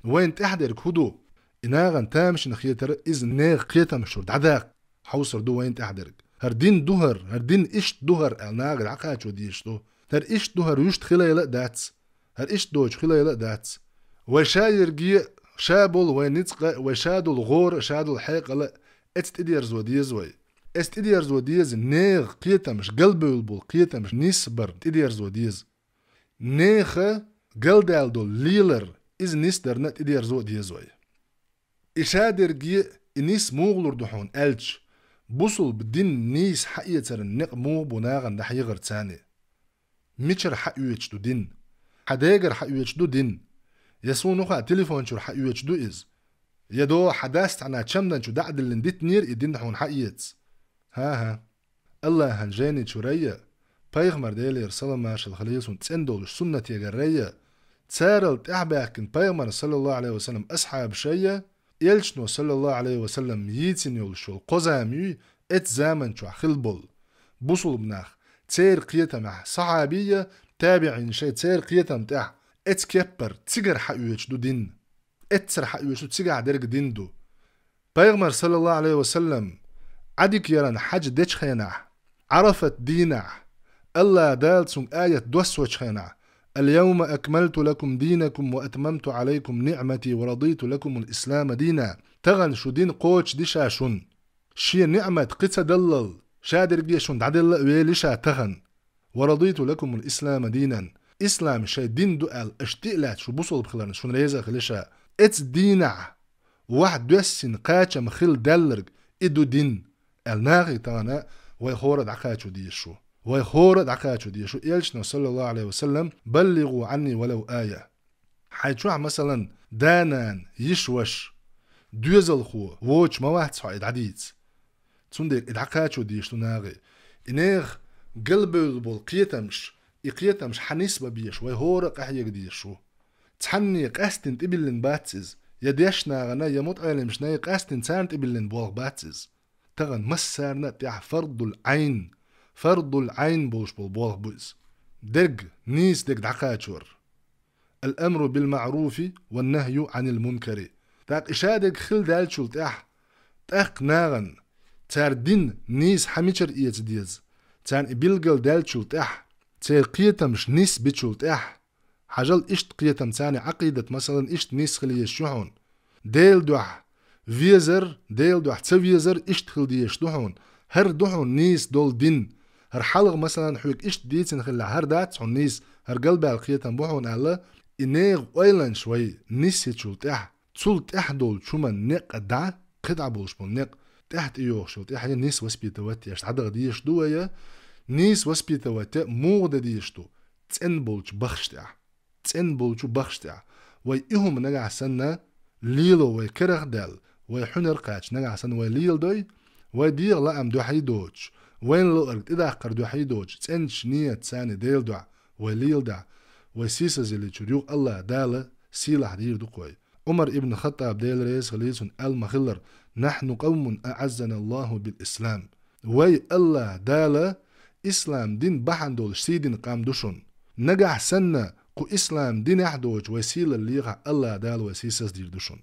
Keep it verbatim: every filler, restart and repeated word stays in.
Вайна тӀехь дерг хӀун ду? И нахана тамашийна хетар, иза нехан кхетамаш чура дӀадаккха хьовсар ду вайна тӀехь дерг. ХӀара дин ду хӀара, хӀара дин иштта ду хӀара аьлла, нахе дӀакхачо дезаш ду. ХӀара иштта ду хӀара, вуьшта хилийла а дац. ХӀара иштта доцуш хилийла а дац. Вай ша ерриге а, ша болу вайн ницкъ а, вай ша долу гӀора а, ша долу хьекъал а эцу тӀедерзо деза вай. Эцу тӀедерзо деза, нехан кхетамаш, галбевлла болу кхетамаш нисбар тӀедерзо деза. Нехан галдаьлла долу лелар, иза нисдарна тӀедерзо а деза вай. И ша дерриге а, и нис муха лур ду хьуна аьлча, бусулба дин нийса хьаэцаран некъ муха бу нахана дӀахьехар царна? Мичара хьаоьцуш ду дин? Хьан дегара хьаоьцуш ду дин? Я суна хаа телефон чуьра хьаоьцуш ду иза? Я догӀу хьан дас цхьана чамдан чу дӀа а диллина дитинера и дин хьуна хьаэца? ХӀан-хӀа. Аллахьан жайни чурайя, пайхамар Делера салам-маршалла хилийла цунна цӀена долуш суннатегарайя, царал тӀаьхьабаьхкина пайхамар саллаллаху алейхи ва саллям асхьабашайя, элчано саллаллаху алейхи ва саллям йийцина йолуш йолу кхо зама юй, эцу заман чохь хилла болу бусулба нах, церан кхетамехь сахьабийя, табиӀин шай церан кхетам тӀехь, эцу кеппара цигара хьаоьцуш ду дин. Эццара хьаоьцуш ду, цигахь дерг дин ду. Пайхамар саллаллаху алейхи ва саллям Ӏадика яран хьаьж дечу хенахь, Ӏарафат дийнахь, Аллах Дала цунга аят доссочу хенахь: «Ал-йавма акмалту лакум дийнакум ва атмамту алайкум ниъмати ва радиту лакумул ислама дина». Тахана шу дин кхочушди ша шуна. Шен ниъмат кхин ца даллал, ша дерриге шуна дӀаделла а велий ша тахана. «Ва радиту лакумул ислама динан». Ислам шайн дин ду аьлла, аша тӀе а лаьцна, шу бусулба хиларна шуна реза а хилий ша. Эцу дийнахь ваьхьа доьссина кхачам хилла даьлларг, и ду дин аьлла, нахе тахана вай хӀора а дӀакхачо дезаш ву. Вай хӀора а дӀакхачо дезаш ву. Элчано саллаллаху алейхи ва саллям: «Баллигу Ӏанни валав ая». Хьайн чохь, масалан, да-нана, йиша-ваша, доьзалхо воцуш ма вац хьо и дӀадийца. Цундела и дӀакхачо дезаш ду нахе. И нехан галбевлла болу кхетамаш, и кхетамаш хьан нисбан безаш, вай хӀора а къахьега дезаш ву. Цхьанне къаьстина тӀебиллина бац иза, я дешнахана, я мутаӀелимашна къаьстина царна тӀебиллина болх бац иза. Тахана массарна а тӀехь фардул Ӏайн, фардул Ӏайн болуш болу болх бу иза. Дерг, нийса дерг дӀакхачор. Ал-амру бил-маъруфи ван-нахью Ӏанил-мункари. ТӀаккха и ша дерг хилла даьллачул тӀаьхьа, тӀаккха нахана цара дин нийса хьан мичара эца деза, царна и билггал даьллачул тӀаьхьа, церан кхетамаш нисбичул тӀаьхьа, хьажал, иштта кхетам царна, Ӏакъидат, масалан, иштта нисхила езаш ю хьуна. Делан дуьхьа везар, Делан дуьхьа ца везар иштта хила дезаш ду хьуна. ХӀара ду хьуна нийса долу дин. ХӀара хьалха, масалан, хьоьга иштта дийцина хилла, хӀара дац хьуна нийса, хӀара галбаьлла кхетам бу хьуна аьлла, и нехан ойланаш вай нисхичул тӀаьхьа, цул тӀаьхьа долчу хӀуман некъа дӀа, кхидӀа болуш болу некъ, тӀаьхьа тӀейогӀуш йолу тӀаьхьа нийса воспитывать еш дӀадаха дезаш ду вай, нийса воспитывать муха дан дезаш ду? ЦӀена болчу бахаш тӀехь. ЦӀена болчу бахаш тӀехь. Вай и хӀума нагахь санна лело вай карах а даьлла, вай хьуьнар кхача нагахь санна вай леладой, вай дегӀан лаам дуьхьий доцуш, вайна луъург тӀедаккхар дуьхьий доцуш, цӀеначу нийят санна Делан дуьхьа вай леладахь, вай сийсазалличуьра юха Аллах Дала сийлахь дийр ду-кх вай. Ӏумар ибн Хаттаб, Дела реза хилийла цунна, аьлла ма-хиллара: «Нахьну къавмун аӀаззана Аллаху бил-ислам». Вай Аллах Дала ислам дин бахьана долуш сийдина къам ду шуна. Нагахь санна кху ислам динехь доцуш вай сийлалла лехахь, Аллах Дала вай сийсаздийр ду шуна.